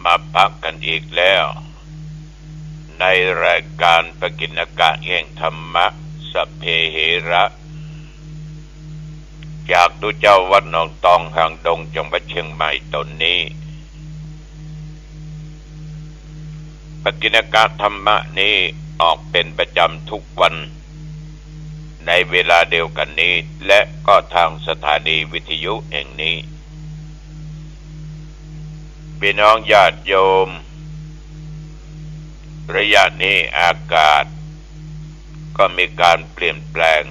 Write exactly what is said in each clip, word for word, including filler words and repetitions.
มาปะกั๋นอีกแล้ว ในรายก๋านปกิณกะแห่งธรรมะ สัพเพเหระ จากตุ๊เจ้าวัดหนองตอง หางดง จังหวัดเชียงใหม่ต๋นนี้ ปกิณกะธรรมะนี้ออกเป๋นประจ๋ำทุกวัน ในเวลาเดียวกั๋นนี้ และก็ทางสถานีวิทยุแห่งนี้ ปี้น้องญาติโยม ระยะนี้อากาศก็มีก๋านเปลี่ยนแปลง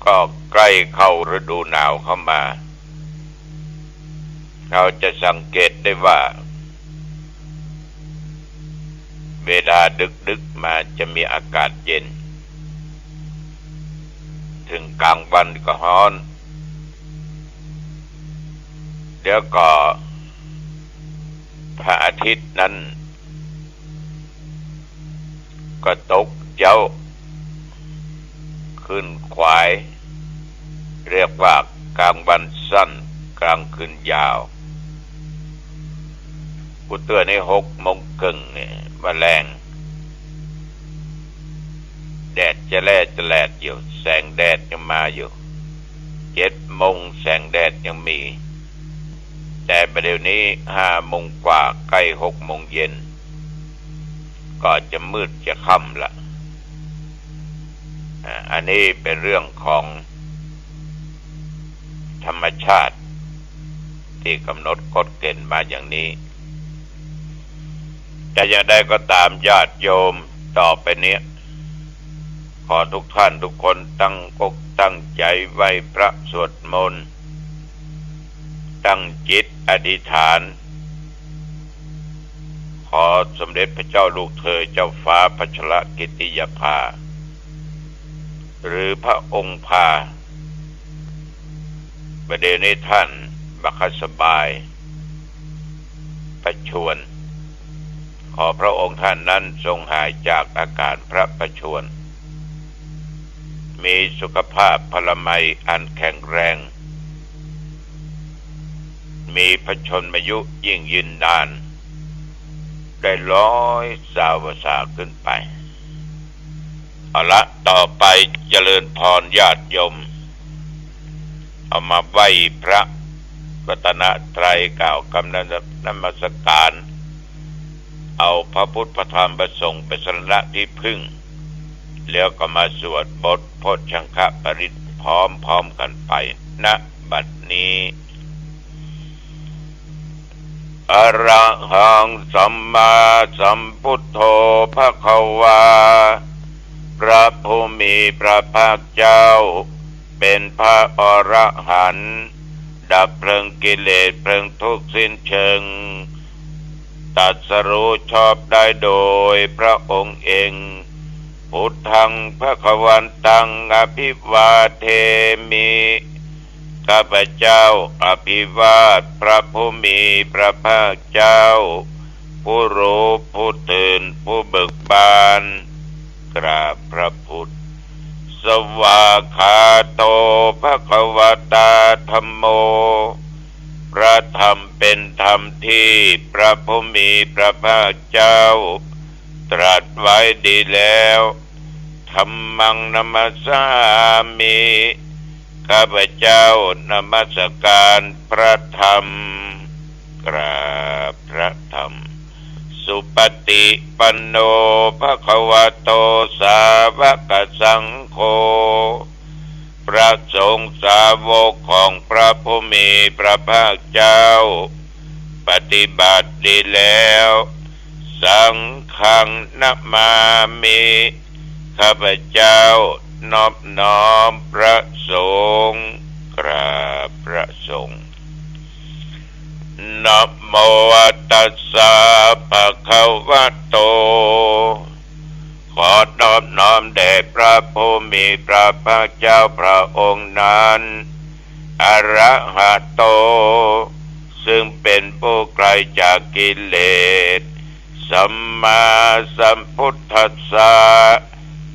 ก็ใก้เข้าฤดูหนาวเข้ามา เฮาจะสังเกตได้ว่า เวลาดึกๆ มาจะมีอากาศเย็น เถิงก๋างวันก็ฮ้อน เดี๋ยวก็พระอาทิตย์นั้น ก็ตกเจ๊า ขึ้นขวาย เรียกว่าก๋างวันสั้น ก๋างคืนยาว กูเตื้อนี่หกโมงเกิ่งเนี่ย บ่าแลง แดดจะแล่จะแลดอยู่ แสงแดดยังมาอยู่ เจ็ดโมงแสงแดดยังมี แต่บ่าเดี่ยวนี้ห้าโมงกว่า ใก้หกโมงเย็น ก็จะมืดจะค่ำละ อ่า อันนี้เป๋นเรื่องของธรรมชาติตี้ก๋ำหนดกฎเก๋ณฑ์มาอย่างนี้ แต่อย่างใดก็ต๋ามญาติโยม ต่อไปเนี้ย ขอทุกท่านทุกคนตั้งอกตั้งใจ๋ไหว้พระสวดมนต์ ตั้งจิตอธิษฐาน ขอสมเด็จพระเจ้าลูกเธอเจ้าฟ้าพัชรกิติยาภา หรือพระองค์พา บ่าเดี่ยวนี้ท่านบ่ค่อยสบาย ประชวร ขอพระองค์ท่านนั้นทรงหายจากอาการพระประชวร มีสุขภาพพลามัยอันแข็งแรง มีพระชนมายุยิ่งยืนนาน ได้ร้อยซาวพรรษาขึ้นไป เอาละ ต่อไปเจริญพรญาติโยม เอามาไหว้พระรัตนตรัย กล่าวกำนมัสการ เอาพระพุทธพระธรรมพระสงฆ์เป๋นสรณะตี้พึ่ง แล้วก็มาสวดบทโพชฌังคปริตรพร้อมๆ กั๋นไป ณ บัดนี้ อะระหังสัมมาสัมพุทโธภะคะวา พระผู้มีพระภาคเจ้า เป๋นพระอรหันต์ ดับเพลิงกิเลสเพลิงทุกข์สิ้นเชิง ตรัสรู้ชอบได้โดยพระองค์เอง พุทธังภะคะวันตังอภิวาเทมิ ข้าพเจ้าอภิวาทพระผู้มีพระภาคเจ้า ผู้รู้ผู้ตื่นผู้เบิกบาน กราบพระพุทธ สวากขาโตภะคะวะตาธัมโม พระธรรมเป๋นธรรมตี้พระผู้มีพระภาคเจ้า ตรัสไว้ดีแล้ว ธัมมังนะมัสสามิ ข้าพเจ้านมัสการพระธรรม กราบพระธรรม สุปฏิปันโนภะคะวะโตสาวกสังโฆ พระสงฆ์สาวกของพระผู้มีพระภาคเจ้า ปฏิบัติดีแล้ว สังฆังนะมามิ ข้าพเจ้านอบน้อมพระสงฆ์ กราบพระสงฆ์ นะโมตัสสะภะคะวะโต ขอนอบน้อมแด่พระผู้มีพระภาคเจ้าพระองค์นั้น อะระหะโต ซึ่งเป๋นผู้ไกลจากกิเลส สัมมาสัมพุทธัสสะ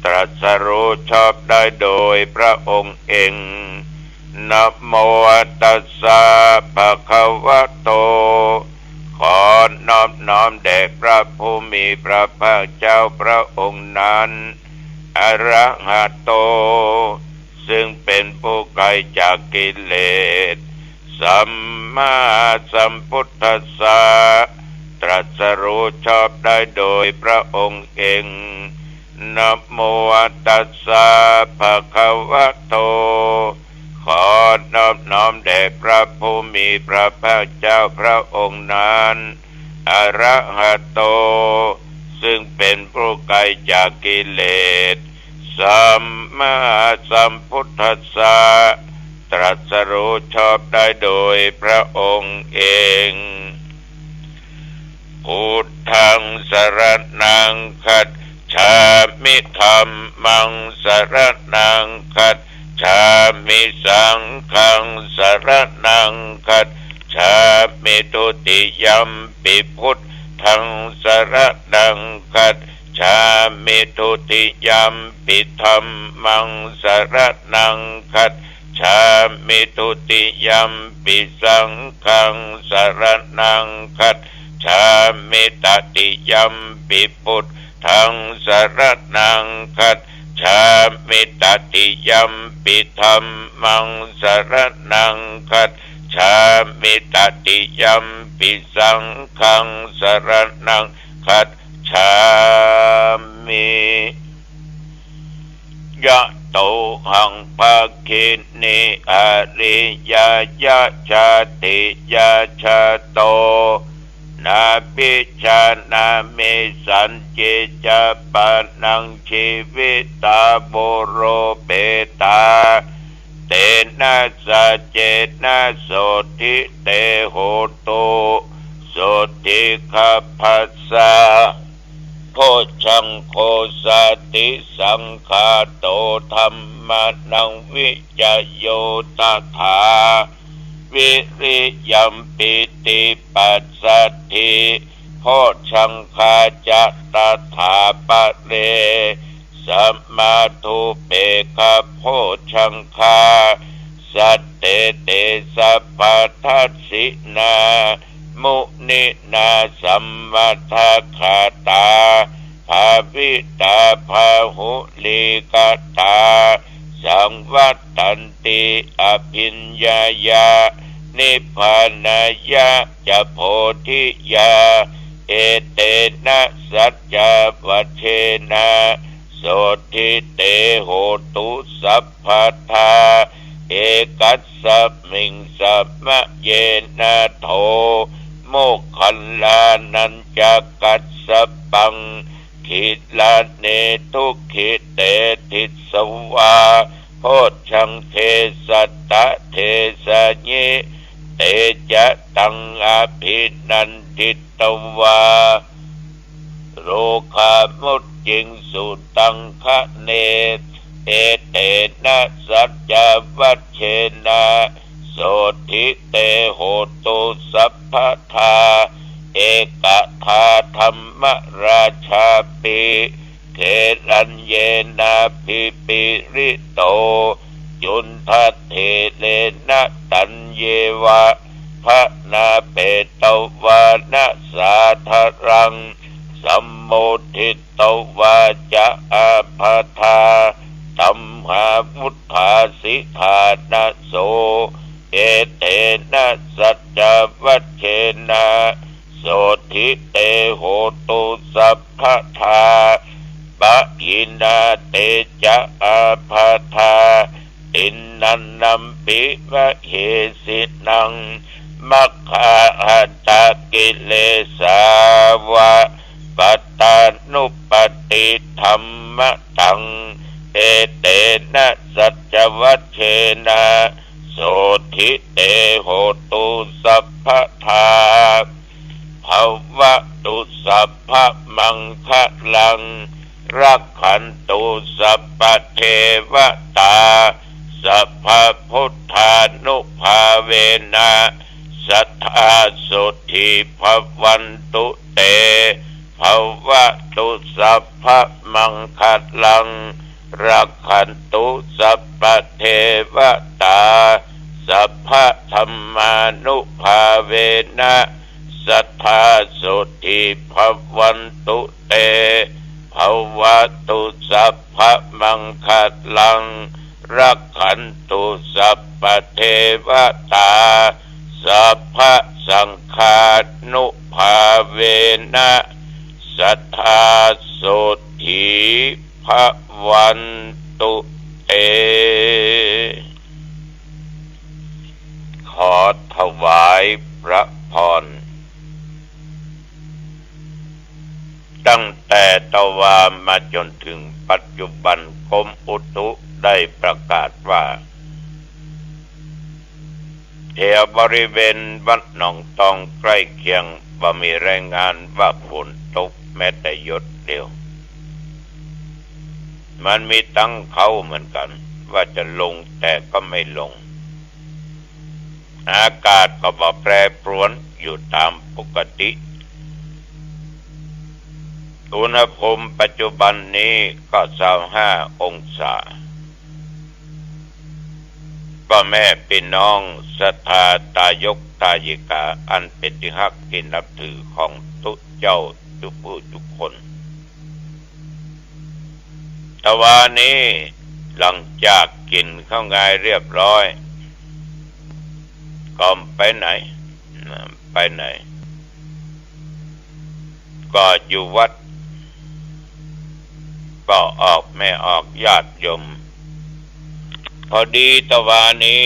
ตรัสรู้ชอบได้โดยพระองค์เอง นะโมตัสสะภะคะวะโต ขอนอบน้อมแด่พระผู้มีพระภาคเจ้าพระองค์นั้น อะระหะโต ซึ่งเป็นผู้ไกลจากกิเลส สัมมาสัมพุทธัสสะ ตรัสรู้ชอบได้โดยพระองค์เอง นะโมตัสสะภะคะวะโต ขอนอบน้อมแด่พระผู้มีพระภาคเจ้าพระองค์นั้น อะระหะโต ซึ่งเป็นผู้ไกลจากกิเลส สัมมาสัมพุทธัสสะ ตรัสรู้ชอบได้โดยพระองค์เอง พุทธังสรณังคัจฉามิ ธัมมังสรณังคัจฉามิ สังฆังสรณังคัจฉามิ ทุติยัมปิพุทธังสรณังคัจฉามิ ทุติยัมปิธัมมังสรณังคัจฉามิ ทุติยัมปิสังฆังสรณังคัจฉามิ ตติยัมปิพุทธังสรณังคัจฉามิ ตติยัมปิธัมมังสรณังคัจฉามิ ตติยัมปิสังฆังสรณังคัจฉามิ ยะโตหังภักขิเน อะริยะยะชาติยะชาโต นาภิชานามิสัญญิ จะปะนัง ชีวิตา บุโรเปตา เตนะ สัจเจนะ โสตถิ เต โหตุ โสตถิ คัพพะสสะ โพชฌังโค สัตถิสังขาโต ธัมมานัง วิจโย ตถา วิริยัม ปีติ ปัสสัทธิ โพชฌังคา จะ ตถา ปะเร สมาทูเปกขะ โพชฌังคา สัตเต เต สัพพะทัสสินา มุนินา สัมมัทธะคาตา ภาวิตา พาหุลีกตา สังวัตตันติ อภิญญายะ นิพพานายะ จะ โพธิยา เอเตนะ สัจจวัชเชนะ โสตถิ เต โหตุ สัพพะทา เอกัสสมิง สมะเยนะ โถ โมคคัลลานัญจะกัสสปัง ขีลาเน ทุกขิเต ทิสสวา โพชฌังเก สัตตะเทสะยิ เตจะตัง อภินันทิตวา โรคามุจจิง สุตังคะเน เอเตนะ สัจจวัชเชนะ โสตถิ เต โหตุ สัพพะทา เอกทา ธัมมราชาปิ เกรัญเยนาภิปีริโต จุณฑะเถเรนะ ตัญเยวะ ภะนาเปตวานะ สาธะรัง สัมโมทิตวาจะ อาภาธา ตัมหาวุฏฐาสิฐานะโส เอเตนะ สัจจวัชเชนะ โสตถิ เต โหตุ สัพพะทา ปะหินา เตจะ อาภาธา ติณณัมปิ มะเหสินัง มัคคาหะตะ กิเลสาวะ ปัตตานุปัตติ ธัมมะตัง เอเตนะ สัจจวัชเชนะ โสตถิ เต โหตุ สัพพะทา ภะวะตุ สัพพะมังคะลัง รักขันตุ สัพพะเทวะตา สัพพะพุทธานุภาเวนะ สัตถา โสตถิ ภะวันตุ เต ภะวะตุ สัพพะมังคะลัง รักขันตุ สัพพะเทวะตา สัพพะธัมมานุภาเวนะ สัตถาโสตถีภะวันตุเต ภะวะตุสัพพะมังคะลัง รักขันตุสัพพะเทวะตา สัพพะสังฆานุภาเวนะ สัตถาโสตถีภะวันตุเต ขอถวายพระพร ตั้งแต่ตะวามาจนถึงปัจจุบัน กรมอุตุได้ประกาศว่า แถวบริเวณวัดหนองตองใกล้เคียงบ่มีรายงานว่าฝนตกแม้แต่หยดเดียว มันมีตังเค้าเหมือนกั๋น ว่าจะลงแต่ก็ไม่ลง อากาศก็บ่แปรปรวน อยู่ต๋ามปกติ อุณหภูมิปัจจุบันนี้ก็ซาวห้าองศา ป้อแม่ปี้น้องศรัทธาตายกตายิกาอันเป๋นตี้ฮักตี้นับถือของตุ๊เจ้าจุ๊ผู้จุ๊คน ตะวานี้หลังจากกิ๋นข้าวงายเรียบร้อย ก็ไปไหน ไปไหน ก็อยู่วัด ก็ออกแม่ออกญาติโยม พอดีตะวานี้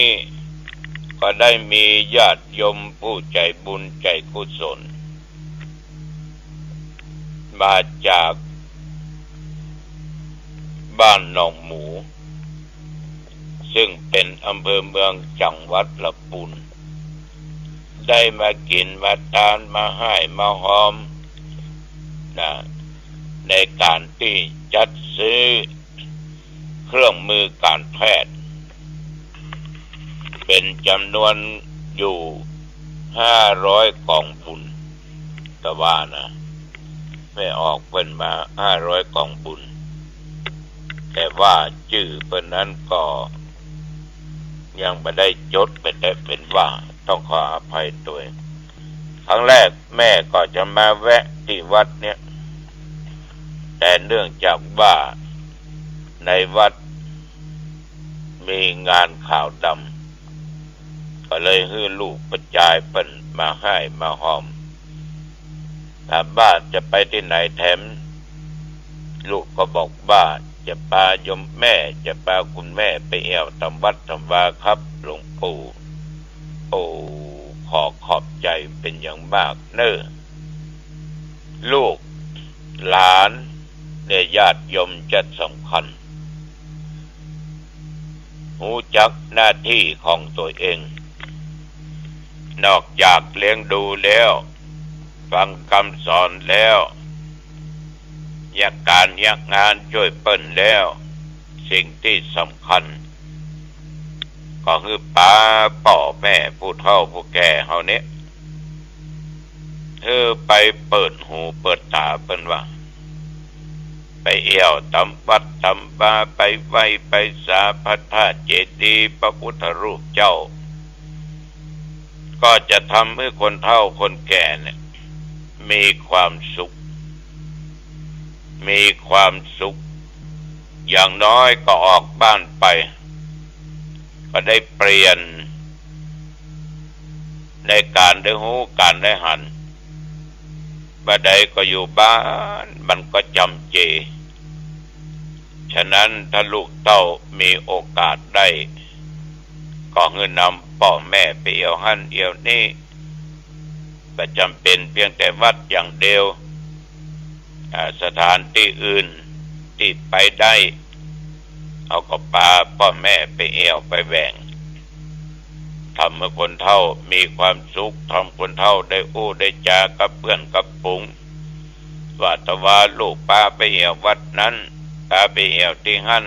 ก็ได้มีญาติโยมผู้ใจ๋บุญใจ๋กุศล มาจากบ้านหนองหมู ซึ่งเป๋นอำเภอเมืองจังหวัดละปูน ได้มากิ๋นมาตานมาฮ่ายมาฮอมนะ ในก๋านตี้จัดซื้อเครื่องมือก๋านแพทย์ เป๋นจ๋ำนวนอยู่ห้าร้อยก๋องบุญ ตะวานะ แม่ออกเปิ้นมาห้าร้อยก๋องบุญ แต่ว่าจื้อเปิ้นนั้นก็ยังบ่ได้จ๋ดไปแต่เป๋นว่า ต้องขออภัยตวย ครั้งแรกแม่ก็จะมาแวะตี้วัดเนี่ย แต่เนื่องจากว่าในวัดมีงานขาวดำ ก็เลยหื้อลูกป้อจายเปิ้นมาฮ่ายมาฮอม ถามว่าจะไปตี้ไหนแถม ลูกก็บอกว่าจะปาโยมแม่ จะปาคุณแม่ไปแอ่วต๋ามวัดต๋ามวาครับหลวงปู่ โอ้ ขอขอบใจ๋เป๋นอย่างมากเน่อ ลูกหลานเนี่ยญาติโยมจะสำคัญ ฮู้จักหน้าตี้ของตั๋วเอง นอกจากเลี้ยงดูแล้ว ฟังกำสอนแล้ว เยียะก๋านเยียะงานจ้วยเปิ้นแล้ว สิ่งตี้สำคัญ ก็หื้อปาป้อแม่ผู้เฒ่าผู้แก่เฮานี้ หื้อไปเปิดหูเปิดต๋าเปิ้นว่า ไปแอ่วต๋ามวัดต๋ามวา ไปไหว้ไปสาพระธาตุเจดีย์พระพุทธรูปเจ้า ก็จะทำหื้อคนเฒ่าคนแก่เนี่ย มีความสุข มีความสุข อย่างน้อยก็ออกบ้านไป ก็ได้เปลี่ยน ในก๋านได้ฮู้ก๋านได้หัน บ่าใดก็อยู่บ้านมันก็จ๋ำเจ ฉะนั้นถ้าลูกเต้ามีโอกาสได้ ก็หื้อนำป้อแม่ไปแอ่วหั้นแอ่วนี้ บ่จ๋ำเป๋นเปียงแต่วัดอย่างเดียว อ่า สถานตี้อื่นตี้ไปได้ เฮาก็ปาป้อแม่ไปแอ่วไปแหว่ง ทำหื้อคนเฒ่ามีความสุข ทำคนเฒ่าได้อู้ได้จ๋ากับเปื้อนกับฝูง ว่าตะวาลูกปาไปแอ่ววัดนั้น ปาไปแอ่วตี้หั้น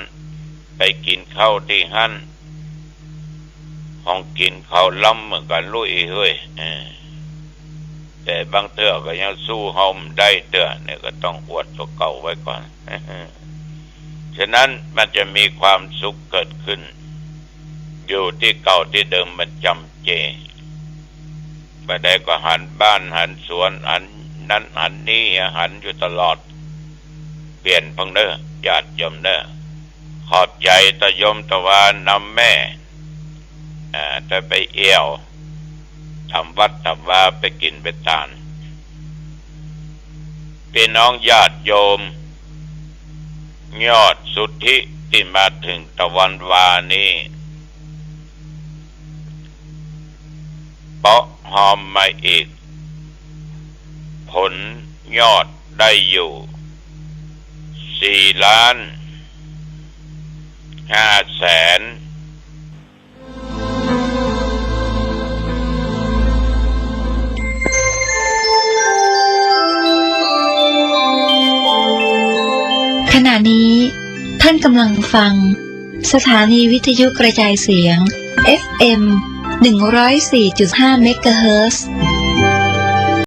ไปกิ๋นข้าวตี้หั้น ของกิ๋นเขาล้ำเหมือนกั๋นลุยเฮ้ย เออ แต่บางเตื้อก็ยังสู้เฮาบ่ได้เตื้อ เนี่ยก็ต้องอวดตั๋วเก่าไว้ก่อน ฉะนั้นมันจะมีความสุขเกิดขึ้น โย อยู่ตี้เก่าตี้เดิมประจ๋ำเจ บ่าใดก็หันบ้านหันสวน หันนั้นหันนี้ หันอยู่ตลอด เปลี่ยนพ่องเน่อ ญาติโยมเน่อ ขอบใจ๋ตะโยมตะวานำแม่ อ่า ได้ไปเอี่ยว ต๋ามวัดต๋ามวา ไปกิ๋นไปตาน ปี้น้องญาติโยม ยอดสุทธิตี้มาเถิงตะวันวานี้ เปาะฮอมมาอีก ผลยอดได้อยู่ สี่ล้านห้าแสน ขณะนี้ท่านกำลังฟังสถานีวิทยุกระจายเสียง เอฟเอ็ม หนึ่งร้อยสี่จุดห้า เมกะเฮิรตซ์